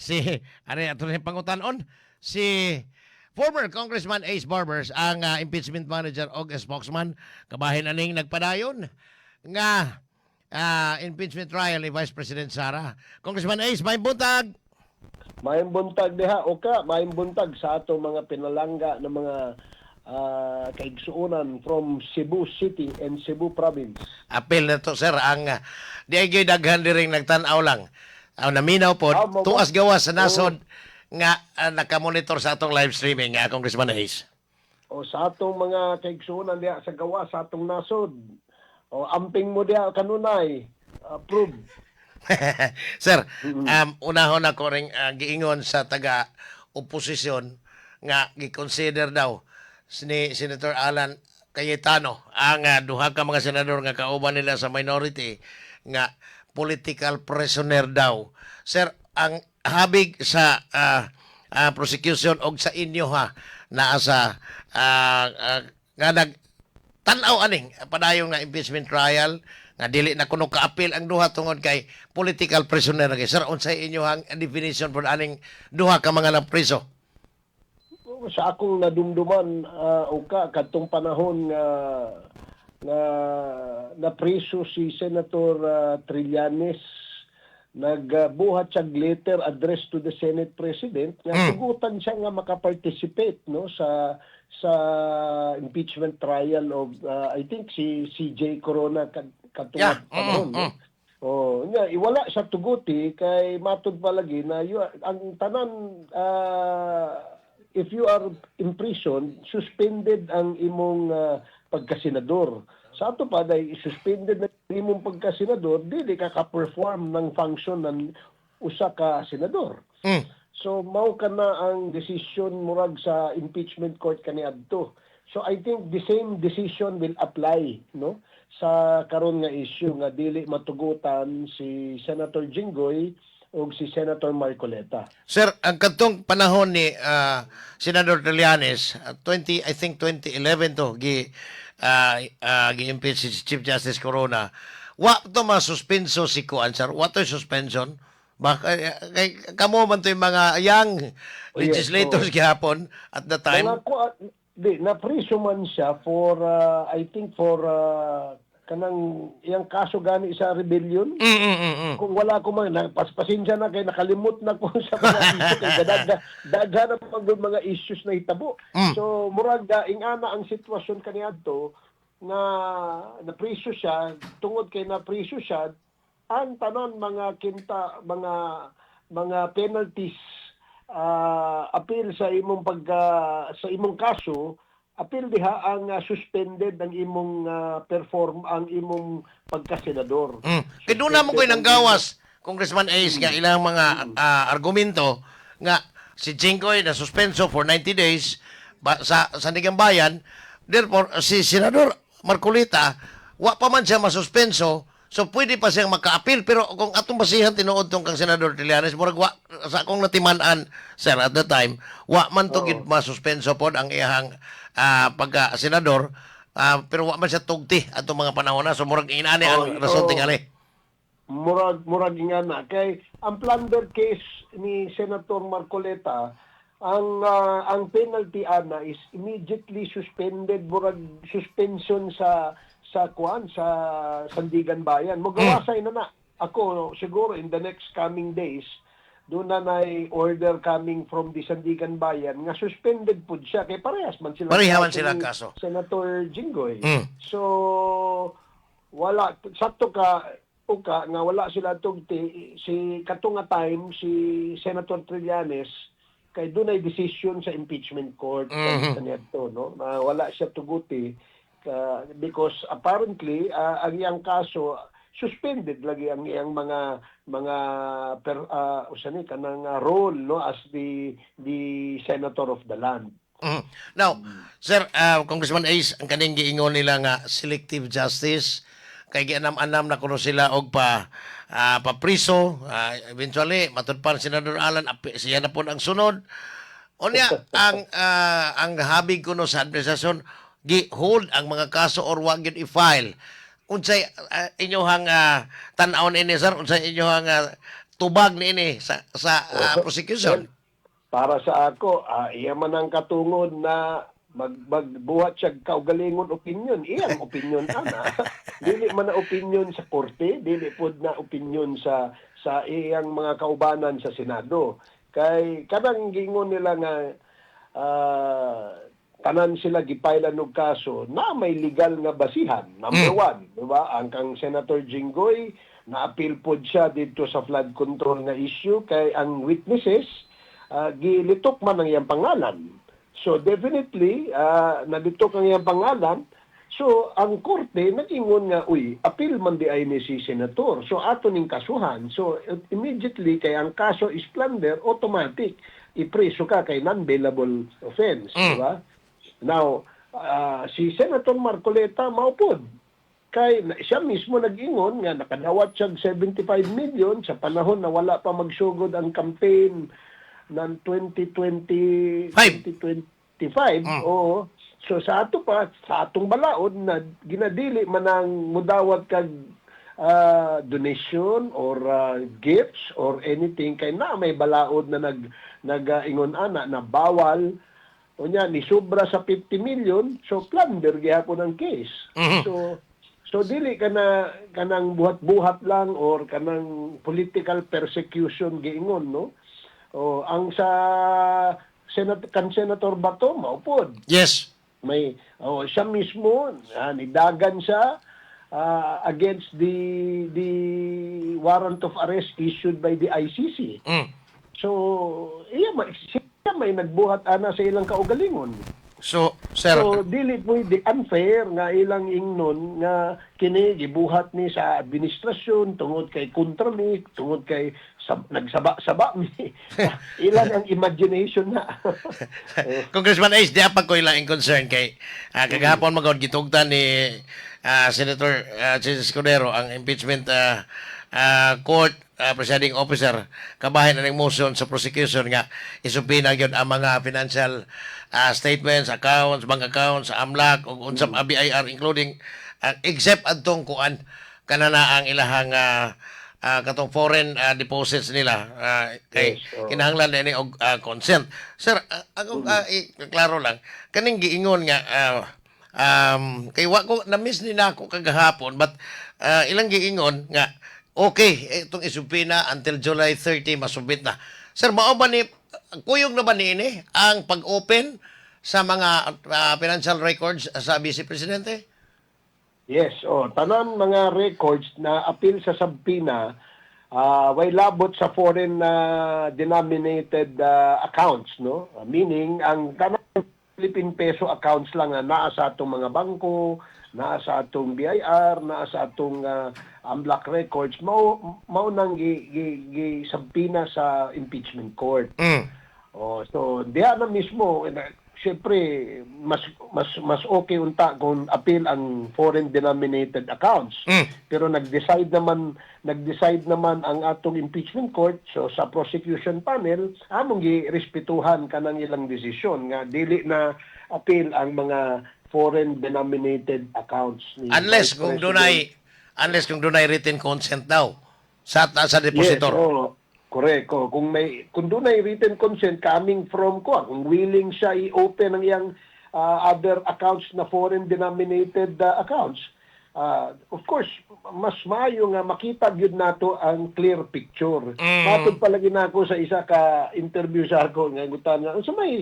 Si ano ato rin pangutan-on si former Congressman Ace Barbers, ang impeachment manager og spokesman kabahin aning nagpadayon nga impeachment trial ni Vice President Sara. Congressman Ace, may buntag. Maayong buntag diha, Oka, maayong buntag sa ato mga pinalangga ng mga kaigsuonan from Cebu City and Cebu Province. Apil na to, sir, ang di ay gyud daghan diring nagtan-aw lang. Aw naminaw pod tuas gawas sa nasod nga nakamonitor sa atong live streaming, Congressman Ace. O sa atong mga kaigsuonan diha sa gawas sa atong nasod. O amping mo diha kanunay. Approve. Sir, unahon ako ring giingon sa taga oposisyon nga gi-consider daw ni Senator Alan Cayetano ang duha ka mga senador nga kauban nila sa minority nga political prisoner daw. Sir, ang habig sa prosecution og sa inyo ha naa sa nga nag tan-aw aning padayong nga impeachment trial nga dili na kuno kaapil ang duha tungod kay political prisoner na kay, sir, unsay inyohang definition pod aning duha ka mga napriso? Sa akong nadumduman, Oka, kadtong panahon nga nga napriso si Senator Trillanes, nagbuhat siya letter addressed to the Senate President nga tugutan siya nga makaparticipate, no, sa impeachment trial of I think si CJ Corona kadtong panahon, no? Oh, nya iwala siya tuguti kay matud palagi na ang tanan, if you are in prison, suspended ang imong pagkasenador. Sa ato pa dahil suspended na imong pagkasenador, dili ka ka-perform ng function ng usa ka senador. So mao ka na ang decision murag sa impeachment court kaniadto. So I think the same decision will apply, no, sa karon nga issue nga dili matugutan si Senator Jinggoy o si Senator Marcoleta. Sir, ang kadtong panahon ni Senador Trillanes, 20 I think 2011 to gi-impeach si Chief Justice Corona. Wa to masuspenso si kuan, sir. Wa to suspension. Baka kay kamo man to yung mga young legislators gihapon at the time. Mga di napriso man siya for I think for kanang iyang kaso gani sa rebellion. Kung wala ko man pasensya na kay nakalimot na ko sa mga issue kay daghan na man gud mga issues na hitabo. So murag ingana ang sitwasyon kaniadto nga napriso siya. Tungod kay napriso siya, ang tanan mga kinta mga penalties appeal sa imong pagka sa imong kaso, appeal diha ang suspended ang imong perform ang imong pagkasenador. Kay doon na mo ko'y nanggawas, Congressman Ace, nga ilang mga argumento nga si Jinggoy na suspenso for 90 days ba, sa Sandiganbayan, therefore si Senador Marcoleta wa pa man siya masuspenso, so pwede pa siyang maka-appeal. Pero kung atong basihan tinuod tong kang Senador Trillanes, murag wa, sa akong natiman-an, sir, at the time, wa man to gid masuspenso pod ang iyang pagka senador, pero wa man siya tugti atong mga panahon na. So murag inani ang rason tingali. Murag nga na kay ang plunder case ni Senator Marcoleta, ang penalty ana is immediately suspended, murag suspension sa kuan sa Sandiganbayan. Mogawasay na na ako siguro in the next coming days, doon na nay order coming from the Sandiganbayan nga suspended pud siya kay parehas man sila Pareha man sila ni kaso. Senator Jinggoy. So wala, sakto ka, Oka, nga wala sila tugti si kato nga time si Senator Trillanes kay doon ay decision sa impeachment court kaniadto, no, na wala siya tuguti because apparently ang iyang kaso suspended lagi ang iyang mga per usa ni kanang role, no, as the senator of the land. Now, sir, Congressman Ace, ang kaning giingon nila nga selective justice, kay gianam-anam na kuno sila og pa papriso, eventually matud pa ni Senador Alan siya na pod ang sunod. Unya ang habig kuno sa administrasyon, gi-hold ang mga kaso or wa gyud i-file. Unsay inyong tan-awon ini, sir? Unsay inyong tubag niini sa prosecution? Well, para sa ako, iya man ang katungod na magbuhat siya kaugalingon opinion. Iyang opinion ana. Dili man na opinion sa korte, dili pod na opinion sa iyang mga kaubanan sa Senado. Kay kanang gingon nila nga tanan sila gipailan og kaso na may legal nga basihan. Number one, di ba? Ang kang Senator Jinggoy, na-appeal pod siya dito sa flood control nga issue kay ang witnesses gilitok man ang iyang pangalan. So definitely nalitok ang iyang pangalan. So ang korte nag-ingon nga, uy, appeal man di ay ni si senator. So ato ning kasuhan. So immediately kay ang kaso is plunder, automatic ipreso ka kay non-bailable offense, di ba? Now, si Senator Marcoleta maupod kay siya mismo nag-ingon nga nakadawat siya og 75 million sa panahon na wala pa magsugod ang campaign ng 2020 Five. 2025. Oo. So sa ato pa, sa atong balaod na ginadili man ang mudawat kag donation or gifts or anything kay na may balaod na nag nagaingon ana na bawal. Unya ni sobra sa 50 million, so plunder gihapon ang case. So dili ka na kanang buhat-buhat lang or kanang political persecution giingon, no? O ang sa Senat kan Senator Bato maupod. May, oh, siya mismo nidagan siya against the warrant of arrest issued by the ICC. So iya siya may nagbuhat ana sa ilang kaugalingon. So, sir, So dili pwede, unfair nga ilang ingnon nga kini gibuhat ni sa administrasyon tungod kay kontra mi, tungod kay nagsaba-saba mi. Ilang ang imagination na. Eh, Congressman Ace, di pa ko ilang concern kay kagahapon magod gitugtan ni Senator Chiz Escudero ang impeachment court presiding officer kabahin na ning motion sa prosecution nga isubpoena gyud ang mga financial statements, accounts, bank accounts, AMLC ug unsa pa BIR, including except adtong kuan kanana ang ilahang katong foreign deposits nila kay Yes, oo. kinahanglan na ini og consent. Sir, ako klaro lang kaning giingon nga kay wa ko na-miss ni nako kagahapon, but ilang giingon nga okay itong isubpoena until July 30 masubmit na. Sir, mao ba ni kuyog na ba niini ang pag-open sa mga financial records sa Vice Presidente? Yes, oh, tanan mga records na appeal sa subpoena, way labot sa foreign denominated accounts, no? Meaning ang tanan Philippine peso accounts lang na naa sa atong mga bangko, naa sa atong BIR, naa sa atong AMLC records, mao mao nang gi subpoena sa impeachment court. Oh, so diha na mismo eh, siyempre mas okay unta kung appeal ang foreign denominated accounts. Pero nag-decide naman ang atong impeachment court, so sa prosecution panel among girespetuhan kanang ilang desisyon nga dili na appeal ang mga foreign denominated accounts ni Unless Vice kung President. Dunay written consent daw sa depositor. Yes, oo. Correct. Oh, kung dunay written consent coming from ko, kung willing siya i-open ang iyang other accounts na foreign denominated accounts, of course, mas maayo nga makita gyud nato ang clear picture. Matod palagi nako sa isa ka interview sa ako nga gutan nga unsa may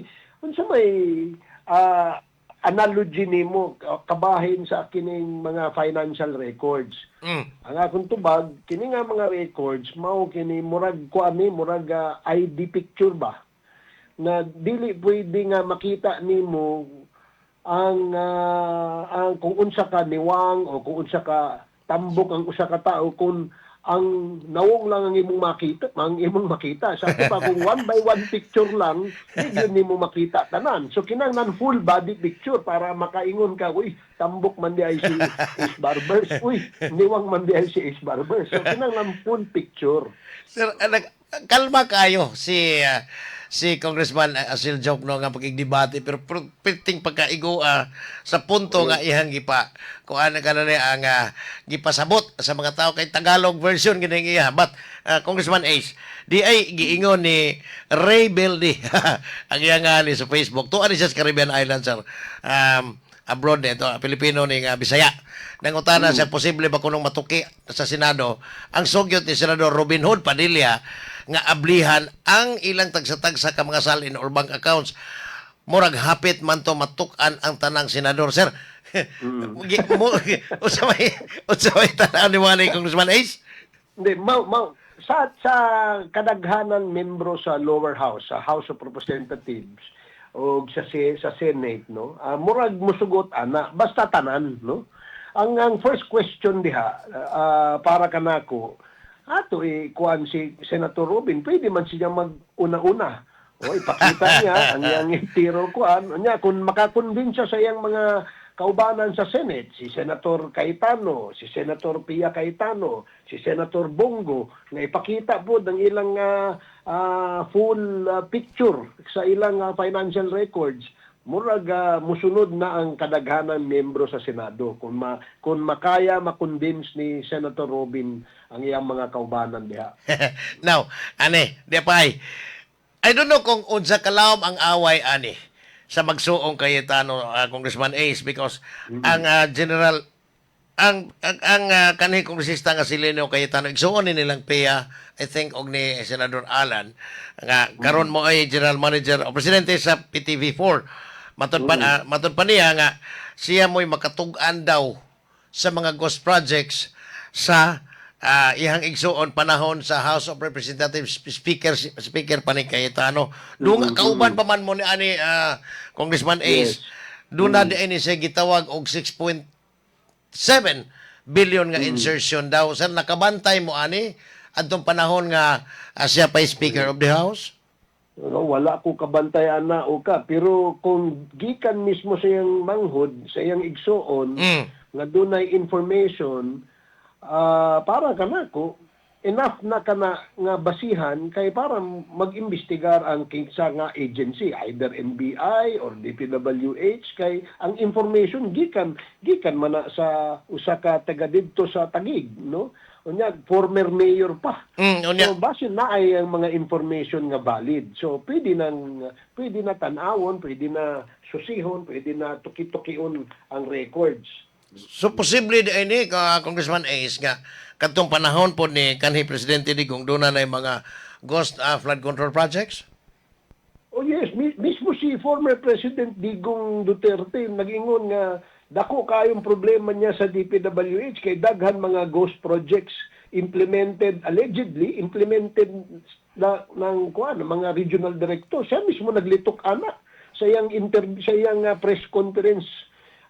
analogy nimo kabahin sa kining mga financial records. Ang akong tubag, kini nga mga records mao kini murag kuan ni murag ID picture ba na dili pwede nga makita nimo ang kung unsa ka niwang o kung unsa ka tambok ang usa ka tao kung ang nawong lang ang imong makita. Sa pa kung one by one picture lang, di gyud nimo makita tanan. So kinahanglan full body picture para makaingon ka, "Uy, tambok man di ay si Ace Barbers, uy, niwang man di ay si Ace Barbers." So kinahanglan full picture. Sir, kalma kayo si si Congressman Asil Diokno nga pagigdebate, pero perting pagkaigo sa punto nga ihang gipa kuan ka na ni ang gipasabot sa mga tao kay Tagalog version gini iya. But Congressman Ace, di ay giingon ni Ray Beldi ang iya nga ni sa Facebook, tuwa ni siya sa Caribbean Islands, sir, abroad nito, Pilipino ni nga Bisaya. Nangutana siya, posible ba kunong matuki sa Senado ang sugyot ni Senador Robin Hood Padilla nga ablihan ang ilang tagsa-tagsa ka mga salin or bank accounts? Murag hapit man to matuk-an ang tanang senador, sir. Unsa may tan-aw ni Wally, Congressman Ace? Hindi, sa kadaghanan membro sa lower house, sa House of Representatives o sa Senate, no? Murag musugot ana, basta tanan, no? Ang first question diha para kanako ato i-kuan si Senator Robin, pwede man siya mag-una-una. O ipakita niya ang iyang tiro kuan. Nya kung makakonvince siya sa iyang mga kaubanan sa Senate, si Senator Cayetano, si Senator Pia Cayetano, si Senator Bong Go, nga ipakita po ng ilang full picture sa ilang financial records, murag musunod na ang kadaghanan miyembro sa Senado kung makaya makonvince ni Senator Robin ang iyang mga kaubanan diha. Now, ane, di pa ay. I don't know kung unsa kalawom ang away ani sa magsuong Cayetano, Congressman Ace, because ang general ang kanhi kongresista nga si Lino Cayetano, igsuon ni nilang Pia, I think, og ni Senador Alan nga karon mo ay general manager o presidente sa PTV4. Matud pa niya nga siya mo'y makatug-an daw sa mga ghost projects sa iyang igsuon panahon sa House of Representatives speaker speaker pa ni Cayetano. Doon nga kauban pa man mo ni ani Congressman Ace. Doon na di ni siya gitawag og 6.7 billion nga insertion daw. Sir, nakabantay mo ani adtong panahon nga siya pa Speaker of the House? No, wala ko kabantayan na o ka. Pero kung gikan mismo sa iyang manghod, sa iyang igsuon, nga dunay information, para kanako, enough na kana nga basihan kay para mag-imbestigar ang kinsa nga agency, either NBI or DPWH, kay ang information gikan gikan man na sa usa ka taga didto sa Taguig, no? Unya former mayor pa. Unya. So base na ay ang mga information nga valid. So pwede na tan-awon, pwede na susihon, pwede na tuki-tukion ang records. So posible di ini ka, Congressman Ace, nga kadtong panahon po ni kanhi Presidente Digong doon na yung mga ghost flood control projects? Oh yes, mismo si former President Digong Duterte nag-ingon nga dako kayong problema niya sa DPWH kay daghan mga ghost projects implemented, allegedly implemented na ng kuan mga regional director. Siya mismo naglitok ana sa iyang press conference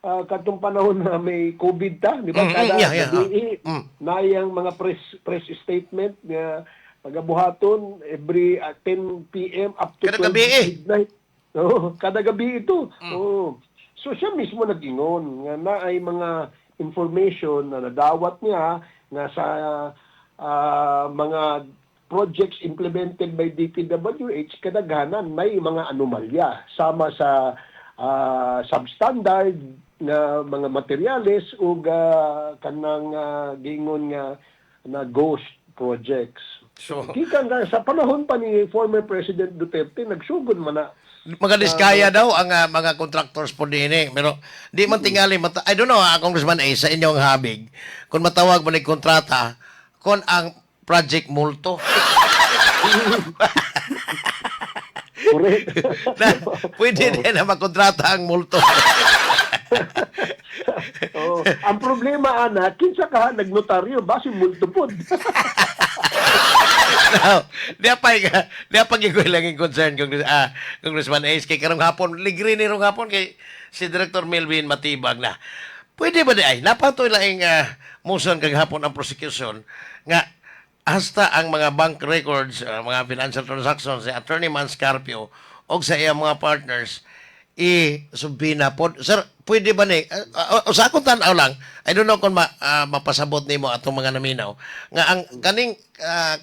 katong panahon na may COVID ta, di ba? Kada gabi, na iyang mga press press statement nga pagabuhaton every 10 p.m. up to Kada 12 gabi eh. midnight. Oo, kada gabi ito. Oo. So siya mismo nag-ingon nga na ay mga information na nadawat niya nga sa mga projects implemented by DPWH, kadaghanan may mga anomalya sama sa substandard nga mga materyales ug kanang giingon nga na ghost projects. So Gikan nga sa panahon pa ni former President Duterte, nagsugod man na. Mga diskaya daw ang mga contractors po din eh. Pero di man tingali I don't know, Congressman Ace, sa inyong habig kung matawag mo ni kontrata kung ang project multo. Correct. Na, pwede din na makontrata ang multo. Oo. Ang problema ana, kinsa ka nagnotaryo basi multo pod. Now, di pa gyud lang yung concern, Congressman Ace, kay karong hapon ligri ni rong hapon kay si Director Melvin Matibag na. Pwede ba di ay napatoy laing motion kag hapon ang prosecution nga hasta ang mga bank records, mga financial transactions si Attorney Mans Carpio og sa iyang mga partners i-subpoena pod? Sir, pwede ba ni sa akong tan-aw lang, I don't know kung mapasabot nimo atong mga naminaw nga ang kaning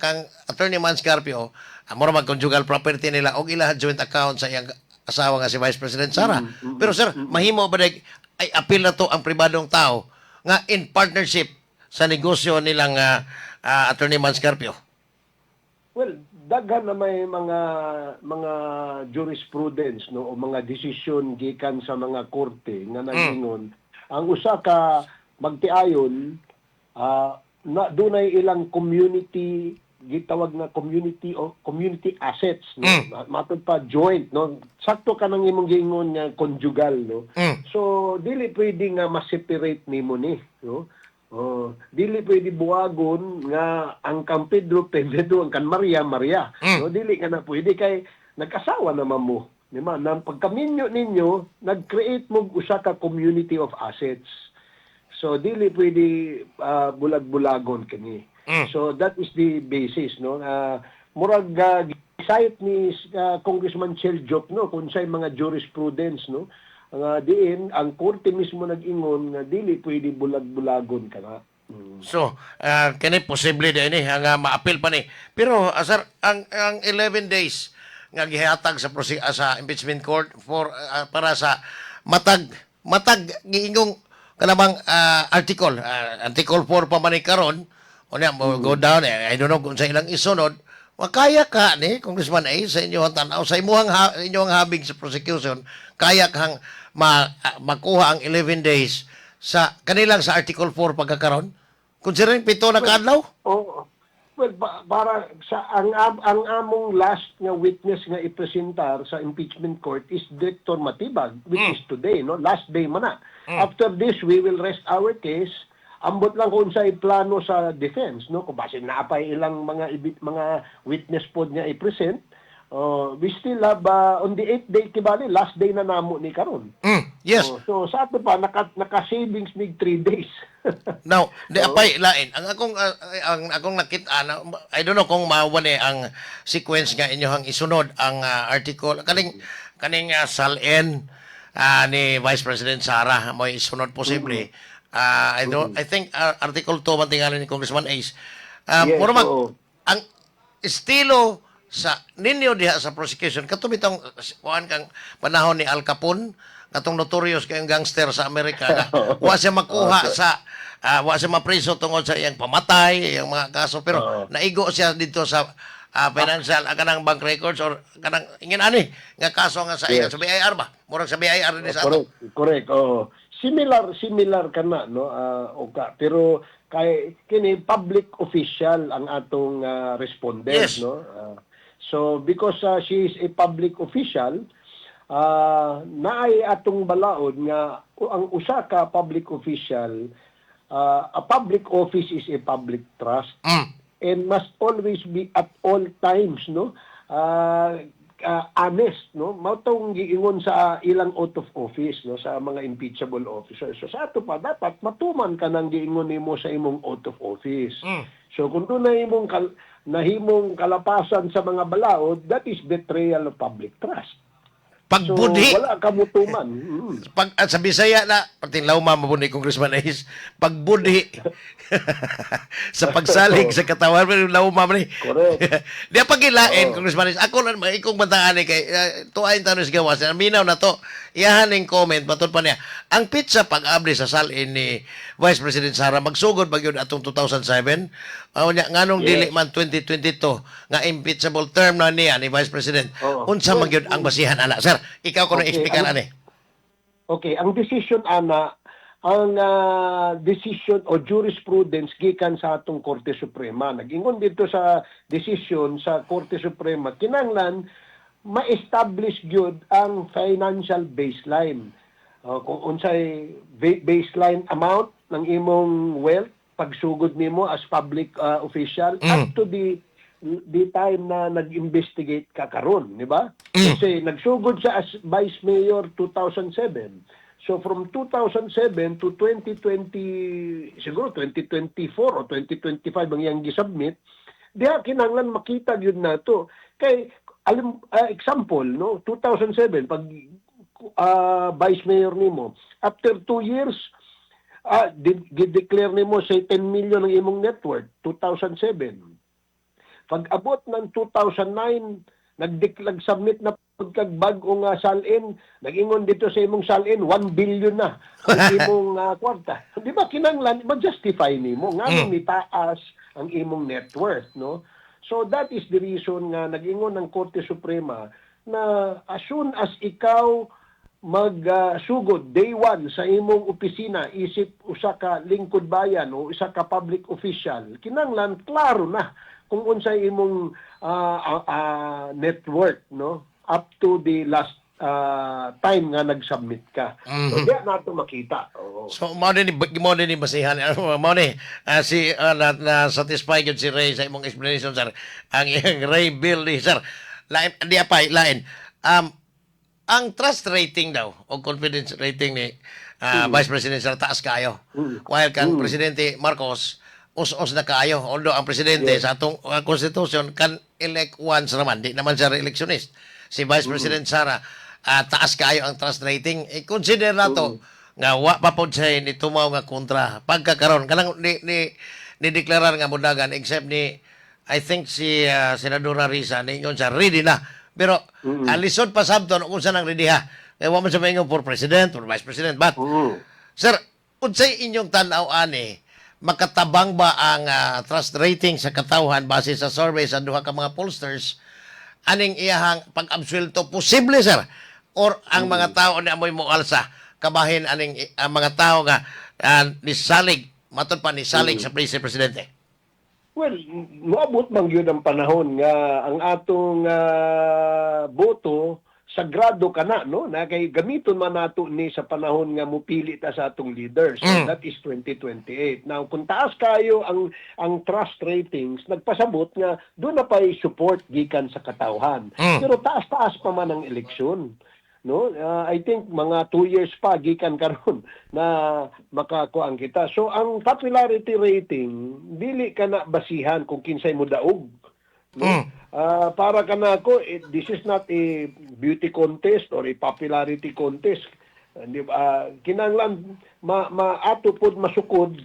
kang Attorney Mans Carpio Mura mag conjugal property nila og ilaha joint account sa iyang asawa nga si Vice President Sara. Pero sir, mahimo ba ay appeal na to ang pribadong tao nga in partnership sa negosyo nilang Attorney Mans Carpio? Well, daghan na may mga jurisprudence, no, o mga desisyon gikan sa mga korte nga nag-ingon ang usa ka magtiayon na dunay ilang community, gitawag na community o community assets, no. Matod pa joint, no, sakto ka nang imong giingon nga conjugal, no. So dili pwede nga ma-separate nimo ni, no. Oh, dili pwede buwagon nga ang kang Pedro Pedro, ang kan Maria Maria. No, dili ka na pwede kay nag-asawa naman mo. Di ba? Na pagkaminyo ninyo, nag-create mo usa ka community of assets. So dili pwede bulag-bulagon kini. So that is the basis, no. Murag cite ni Congressman Chel Diokno kung say mga jurisprudence, no, nga diin ang korte mismo nag-ingon nga dili pwede bulag-bulagon ka na. So, kini posible din ni ang maapil pa ni. Pero sir, ang 11 days nga gihatag sa impeachment court for para sa matag matag giingong kanabang article article 4 pa man ni karon, unya mo go down eh, I don't know kung sa ilang isunod makaya ka ni Congressman A sa inyong tan-aw, sa imuhang inyong habig sa prosecution, kaya kang makuha ang 11 days sa kanilang sa article 4 pagkakaron, considering 7 na kaadlaw? Oo. Well, para sa ang among last nga witness nga ipresentar sa impeachment court is Director Matibag, which is today, no? Last day man na. After this, we will rest our case. Ambot lang kung unsay plano sa defense, no? Kung basin naa pay ilang mga witness pod nga i-present, we still have on the eighth day kibali, last day na namo ni karon. Oh, so sa ato pa naka savings mig 3 days. Now, di apay lain. Ang akong nakita na, I don't know kung maawa ni ang sequence nga inyong isunod ang article kaning kaning SALN ni Vice President Sara mo isunod posible. I don't I think article 2 man tingali ni Congressman Ace. Yes, mura mag oo. Ang estilo sa ninyo diha sa prosecution kato bitong kuan kang panahon ni Al Capone, katong notorious kayong gangster sa Amerika nga wa siya makuha sa wa siya mapriso tungod sa iyang pamatay, iyang mga kaso, pero naigo siya dito sa financial, kanang bank records or kanang ingin ani nga kaso nga sa sa BIR ba, murag sa BIR din sa ato. Correct. Oo. Similar similar kana, no, oka. Pero kay kini public official ang atong respondent, no. So because she is a public official, naay atong balaod nga ang usa ka public official, a public office is a public trust and must always be at all times, no, honest, no. Mao tong giingon sa ilang oath of office, no, sa mga impeachable officers. So sa ato pa, dapat matuman ka nang giingon nimo sa imong oath of office. So kung dunay imong nahimong kalapasan sa mga balaod, that is betrayal of public trust. So Pagbudhi. Wala ka mutuman. Pag at sa Bisaya na patinlaw ma mo ni Congressman Ace, pagbudhi sa pagsalig sa katawan, pero lawma man ni. Di pa gilain. Congressman Ace, ako lang ikong bantaan ni kay tuain tanos gawas minaw na to iyahan ning comment. Matud pa niya ang pitsa pag-abli sa SALN ni Vice President Sara magsugod ba gyud atong 2007? Unya nganong dili man 2022 nga impeachable term na niya ni Vice President? Unsa man gyud ang basihan ana, sir? Ikaw kuno explican ani. Okay, ang decision ana, ang decision o jurisprudence gikan sa atong Korte Suprema. Nag-ingon dito sa decision sa Korte Suprema, kinanglan ma-establish gyud ang financial baseline. Kung unsay baseline amount ng imong wealth pagsugod nimo as public official up to the time na nag-investigate ka karon, di ba? Kasi nagsugod siya as vice mayor 2007. So from 2007 to 2020, siguro 2024 o 2025 ang iyang gisubmit, diha kinahanglan makita gyud nato. Kay alam, example, no, 2007 pag vice mayor nimo, after 2 years gi-declare nimo say 10 million ang imong net worth 2007. Pag abot ng 2009, nag-submit na pud kag bag-o nga SALN, nag-ingon dito sa imong SALN, 1 billion na ang imong kwarta. Di ba kinanglan ma-justify nimo nganong nitaas ang imong net worth, no? So that is the reason nga nag-ingon ng Korte Suprema na as soon as ikaw magsugod day one sa imong opisina isip usa ka lingkod bayan o usa ka public official, kinanglan klaro na kung unsay imong net worth, no, up to the last time nga nag-submit ka. So diya nato makita. Oo. So mao din ni basihan, mao ni si na satisfy gyud si Ray sa imong explanation, sir. Ang iyang Ray Bill ni sir. Lain di pa lain. Ang trust rating daw o confidence rating ni Vice President sir taas kayo. While kang Presidente Marcos us-us na kaayo. Although ang presidente sa atong constitution can elect once naman, di naman siya re-electionist. Si Vice President Sara, taas kaayo ang trust rating. I-consider na to nga wa pa pod siya ni tumaw nga kontra. Pagkakaron kanang ni deklarar nga mudagan except ni, I think, si Senadora Risa, ningon siya ready na. Pero lisod pa sabton kung saan ang ready ha. Kaya wa man siya maingon for president or vice president. But sir, unsay inyong tan-aw ani, makatabang ba ang trust rating sa katawhan base sa survey sa duha ka mga pollsters aning iyahang pag-absuelto posible, sir, or ang mga tao ni amoy moalsa kabahin aning ang mga tao nga nisalig, matud pa nisalig sa vice presidente? Well, moabot man gyud ang panahon nga ang atong boto sagrado kana, no, na kay gamiton man nato ni sa panahon nga mupili ta sa atong leaders. So that is 2028. Now, kung taas kayo ang trust ratings, nagpasabot nga doon na pa'y support gikan sa katawhan. Pero taas-taas pa man ang eleksyon, no? I think mga 2 years pa gikan karon na makakuan kita. So ang popularity rating, dili ka na basihan kung kinsay mo daog, no? Para kanako, this is not a beauty contest or a popularity contest. Di ba? Kinahanglan ma maato pod masukod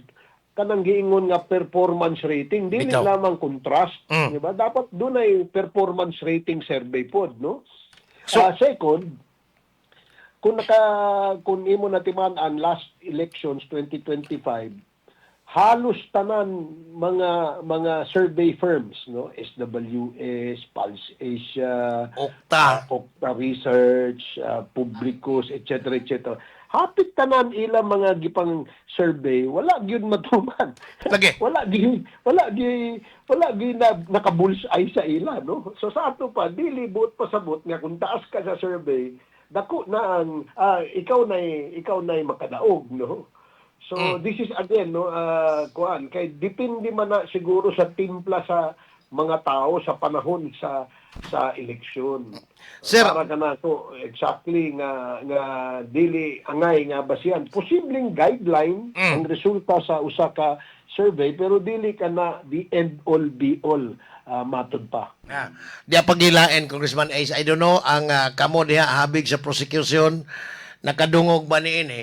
kanang giingon nga performance rating, dili lamang kung trust, di ba? Dapat dunay performance rating survey pod, no? Second, kung imo natiman-an last elections 2025, halos tanan mga survey firms, no, SWS, Pulse Asia, Okta. Okta Research, Publicus, etc., etc. Hapit tanan ilang mga gipang survey, wala gyud matuman. Lagi. Wala gi na, naka-bullseye sa ila, no? So sa ato pa, dili buot pasabot nga kung taas ka sa survey, dako na ang ikaw na makadaog, no? So this is again, no, kuan kay depende man na siguro sa timpla sa mga tao sa panahon sa eleksyon. Sir. Para kanako exactly nga dili angay nga basihan. Posibleng guideline ang resulta sa usa ka survey, pero dili ka na the end all be all, matod pa. Di pagilain, Congressman Ace, I don't know, ang kamo diha habig sa prosecution, nakadungog ba ni ini?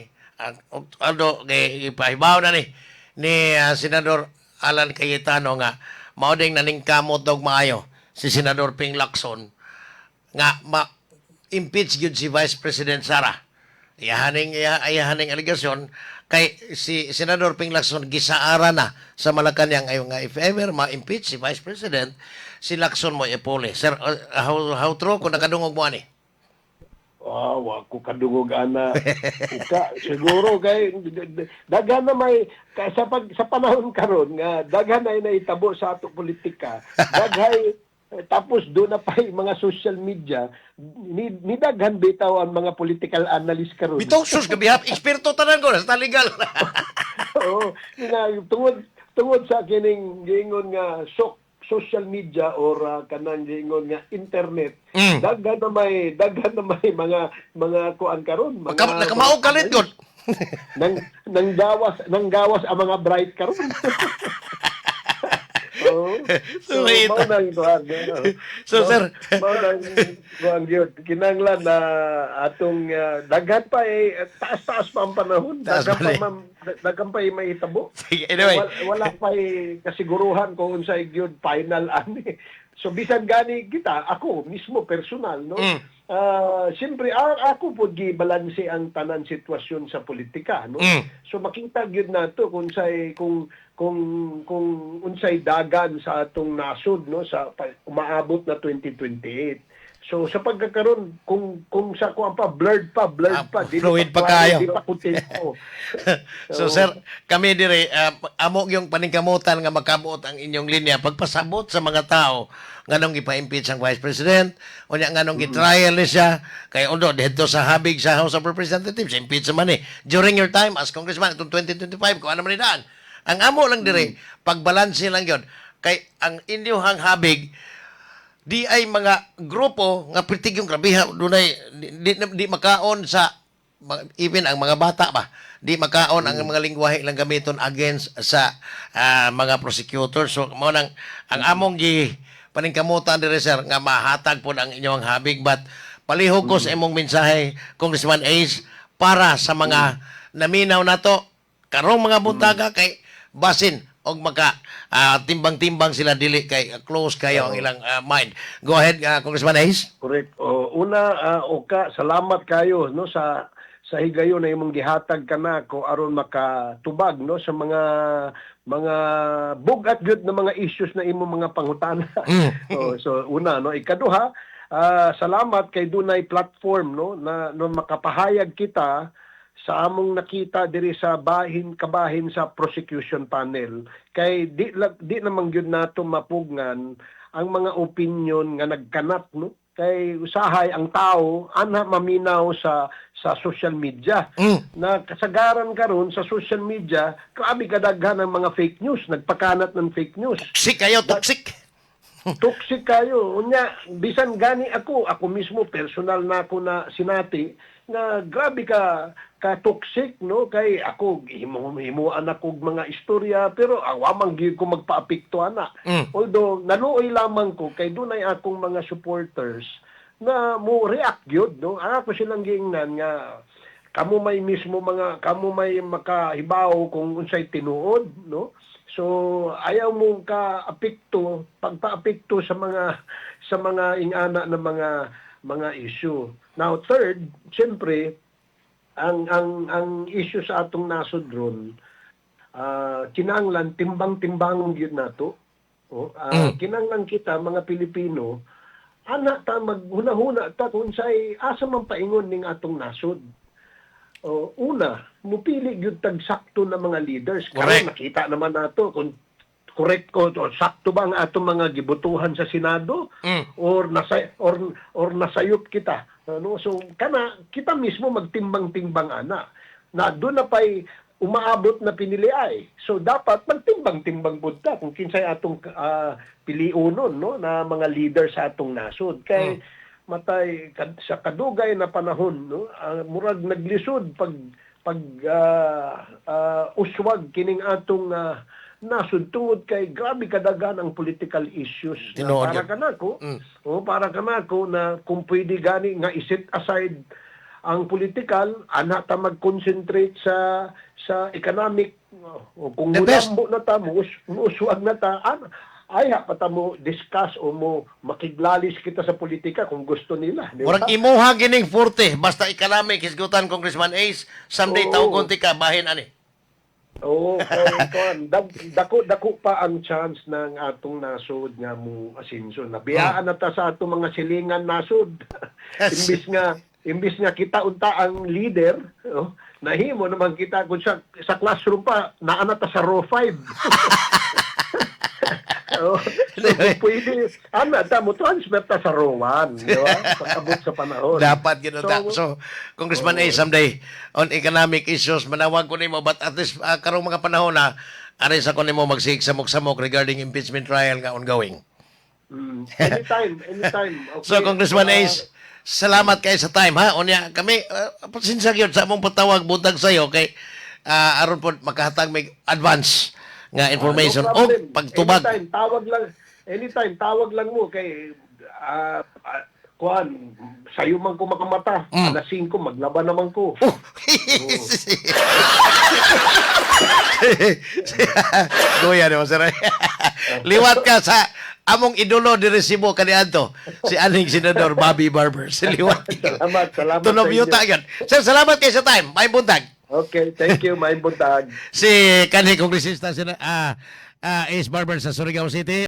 Although, kay ipahibaw na ni Senador Alan Cayetano nga mao ding naningkamot og maayo si Senador Ping Lacson nga ma-impeach gyud si Vice President Sara. Iyahaning alegasyon kay si Senador Ping Lacson gisaara na sa Malacanang ayo nga if ever ma-impeach si Vice President, si Lacson mo ipuli. Sir, how true kung nakadungog mo ani? Ah, wa ko kadungog ana. Uka, siguro kay daghan na may ka, sa panahon karon nga daghan na naitabo sa ato politika. Daghay tapos doon na pa yung mga social media ni daghan bitaw ang mga political analyst karon. Bitaw, sus gabihap eksperto tanan ko sa legal. Oo, nga tungod tungod sa kining giingon nga social media or kanang giingon nga internet. Daghan na may mga kuan karon, mga Nakamao kalit gud. Nang nang gawas ang mga bright karon. Oo. So, So, wait. mao nang kuan, no? So, sir. Mao nang kuan gyud. Kinahanglan na atong daghan pa eh, taas-taas pa ang panahon. Taas Daghan pa pa eh. ma'am, daghan pa eh mahitabo. Sige, anyway. Wala pa eh kasiguruhan kung unsay gyud final ani. So bisan gani kita, ako mismo personal, no. Siyempre ako pud gibalanse ang tanan sitwasyon sa politika, no. So makita gyud nato kung say kung unsay dagan sa atong nasod, no, sa umaabot na 2028. So sa pagkakaroon kung sa kuan pa, blurred pa, dili fluid pa klaro, kayo. di pa kontento. So sir, kami dire amo yung paningkamutan nga makabuot ang inyong linya pagpasabot sa mga tao nganong gipa-impeach ang Vice President, unya nganong gi-trial ni siya kay undo didto sa habig sa House of Representatives, impeach man eh. During your time as congressman itong 2025 kung ano man ni daan. Ang amo lang dire, pagbalanse lang gyud kay ang inyong habig di ay mga grupo nga pertig yung grabiha dunay di makaon sa even ang mga bata ba di makaon ang mga lingwahe lang gamiton against sa mga prosecutor. So mao nang ang among gi paningkamutan dire, sir, nga mahatag pod ang inyong habig, but palihog ko sa imong mensahe, Congressman Ace, para sa mga naminaw nato karong mga buntaga kay basin og maka timbang-timbang sila, dili kay close kayo ang ilang mind. Go ahead, Congressman Ace. Correct. O, una, Oka, salamat kayo, no, sa higayon na imong gihatag kanako aron makatubag, no, sa mga bugat gyud na mga issues na imong mga pangutana. Oh, so una, no, ikaduha, salamat kay dunay platform, no, na no, makapahayag kita sa among nakita diri sa bahin kabahin sa prosecution panel kay di naman gyud nato mapugngan ang mga opinion nga nagkanat, no, kay usahay ang tao ana maminaw sa social media na kasagaran karon sa social media, grabe kadaghan ang mga fake news, nagpakanat ng fake news. Toxic kayo, toxic. Toxic kayo. Unya, bisan gani ako, ako mismo personal na ako na sinati nga grabe ka toxic, no, kay ako himo himuan ako og mga istorya pero awa man gyud ko magpaapekto ana. Although naluoy lamang ko kay dunay akong mga supporters na mo react gyud, no. Ang ako silang giingnan nga kamo may mismo mga kamo may makahibaw kung unsay tinuod, no. So ayaw mo ka apekto, pagpaapekto sa mga ingana ng mga issue. Now third, siyempre ang issue sa atong nasod ron, kinahanglan timbang-timbangon gyud nato. Oh, kinahanglan kita mga Pilipino ana ta maghunahuna ta kung unsay asa man paingon ning atong nasod. O, una, mupili gyud tag sakto na mga leaders. Karon nakita naman nato kung correct ko o sakto ba ang atong mga gibotohan sa Senado or nasayop kita. Ano? So kana kita mismo magtimbang-timbang ana. Na doon na pa'y umaabot na pinili ay. So dapat magtimbang-timbang pud ta kung kinsay atong piliunon, no, na mga leader sa atong nasod. Kay matay sa kadugay na panahon, no, murag naglisod pag pag uswag kining atong nasod tungod kay grabe kadaghan ang political issues na Tinuod para yun. kanako, o para kanako na kung pwede gani nga i-set aside ang political ana ta mag-concentrate sa economic o kung The best. mulambo na ta muuswag na ta ay ha pa ta mo discuss o mo makiglalis kita sa politika kung gusto nila, di ba? Murag imuha gining 40 basta economic hisgutan, Congressman Ace, someday tawgon ti ka bahin ani. Oo, kay kuan, dako dako pa ang chance ng atong nasod nga mo asinso. Nabiyaan na ta sa atong mga silingan nasod. Imbis nga kita unta ang leader, oh, nahimo naman kita kung sa classroom pa naa na ta sa row 5. Oh, so kung pwede, ana ta mo transfer ta sa row 1, di ba? Pag-abot sa panahon. Dapat gyud ta. So, So, Congressman Ace, someday on economic issues manawag ko nimo, but at least karong mga panahon na ari sa ko nimo magsig samok-samok regarding impeachment trial nga ongoing. Anytime, anytime. Okay. So Congressman Ace, salamat kay sa time ha. Unya kami pasensya gyud sa among patawag buntag sayo kay aron pod makahatag may advance nga information Ah, no o problem. pagtubag. Anytime, tawag lang mo kay kuan, sayo man ko makamata. Alas 5 maglaba naman ko. Oh. Goya naman, sir. Liwat ka sa among idolo diri Cebu kaniadto, si aning Senador Bobby Barber. Si liwat. Salamat, salamat Tunog sa inyo. yuta yun. Sir, salamat kayo sa time. May buntag. Okay, thank you. Maayong buntag. Si kanhi kongresista si Ace Barber sa Surigao City.